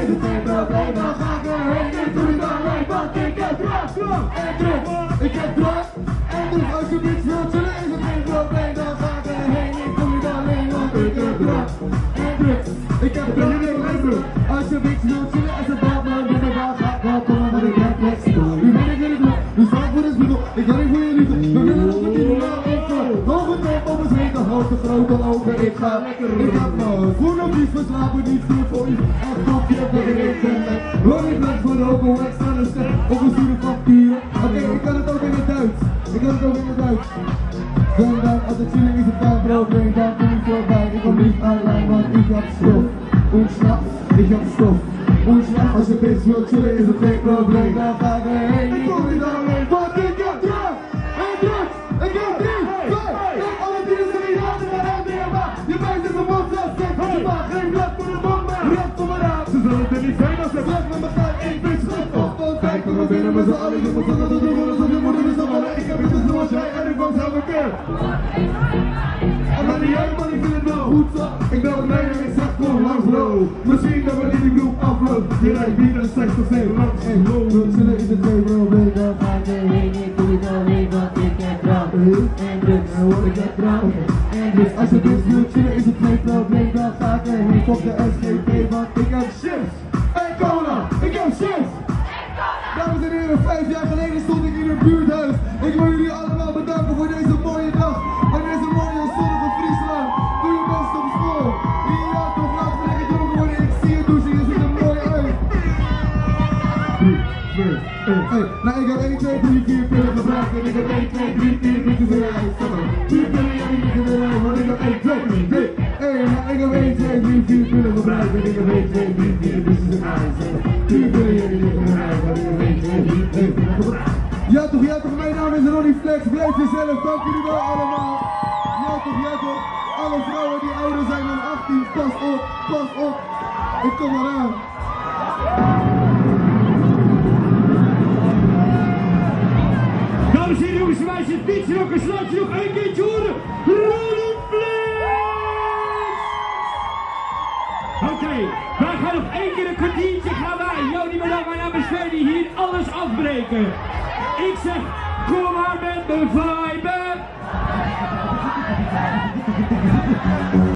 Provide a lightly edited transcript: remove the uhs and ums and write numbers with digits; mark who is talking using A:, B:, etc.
A: is het geen probleem, dan ga ik erheen. Ik doe niet alleen, want ik heb drank en drugs. Ik heb drank en drugs. Als je bitch wilt chillen is het geen probleem, dan ga ik erheen. Ik doe niet alleen, want ik heb drank en drugs. Ik heb drank en drugs. Als je bitch wilt chillen en ze belt me, dan ga ik wel komen, want ik ben flexibel. Nu weet ik wat ik wil, nu sta ik voor de spiegel. Ik kan niet voor je liefde, we willen nog verdienen, maar ik ga nog een top op mijn zweten, grote grote ogen. Ik ga lekker, ik heb mijn schoenen vies verslapen, niet veel voor je. Echt op je ik ben met Ronnie Flex voor Rocco, extra de stem, op een sturen facturen. Oké, ik kan het ook in het Duits, ik kan het ook in het Duits. Zondag, als het chillen is het geen probleem, dan kom ik voorbij. Ik kom niet alleen, want ik heb stof. Und schnaps, ik heb stof. Und schnaps, als je bitch wilt chillen is het geen probleem, dan ga ik erheen. Ik kom niet alleen, want ik heb drank en drugs. Ik heb 3, 2, 1, alle dieren zijn niet handen naar MDMA. Je meid is een mond, zelfs gek, want je maakt geen blad voor de mond, maar rap voor me raam.
B: Ze zullen het niet zijn als ze
A: Blijf met me gaan, ik ben schrik op. Want kijk, kom maar binnen met z'n allen, je moet zonder de doen, alsof je moeder is vallen. Ik heb het dus zoals jij en ik kwam zelf een keer. En maar niet uit, man, ik vind het wel goed zo. Ik bel de meid en ik zeg kom langs bro. Misschien dat we niet die groep afloopt.
B: Je rijdt bier en seks of zee langs.
A: Hey, wilt chillen is het geen probleem, dan ga ik erheen. Ik doe niet alleen, want ik heb drank en drugs. Ik heb drank en drugs. Als je bitch wilt chillen is het geen probleem, dan ga ik erheen. Fuck de SGP, want ik heb chips en cola. Ik heb chips. Dames en heren, 5 jaar geleden stond ik in een buurthuis. Ik wil jullie allemaal bedanken voor deze mooie dag en deze mooie zonnige Friesland. Doe je best op school. Ja toch, laten we lekker dronken worden. Ik zie je douchen, je ziet er mooi uit. 3, 2, 1. Hey, nou ik heb 1, 2, 3, 4 pillen gebruikt en ik heb 1, 2, 3, 4 bitches in de ijs. 4 pillen, ja die liggen in de rij, want ik heb 1, 2, 3, 1. Nou ik heb 1, 2, 3, 4 pillen gebruikt en ik heb 1, 2, 3, 4 bitches in de ijs. 4 pillen, ja die liggen in de rij, want ik heb 1, 2, 3, 4 pillen gebruikt. Ja toch, mijn naam is Ronnie Flex, blijf jezelf, dank jullie wel allemaal. Ja toch, alle vrouwen die ouder zijn dan 18, pas op, pas op, ik kom eraan.
C: Dames en heren, jongens en meisjes, fietsrockers, laat je nog één keertje horen. Ronnie Flex! Oké, wij gaan nog één keer een kwartiertje gaan wij, Joni bedankt, mijn naam is Ferdy, hier alles afbreken. Ik zeg, kom maar met me vibe!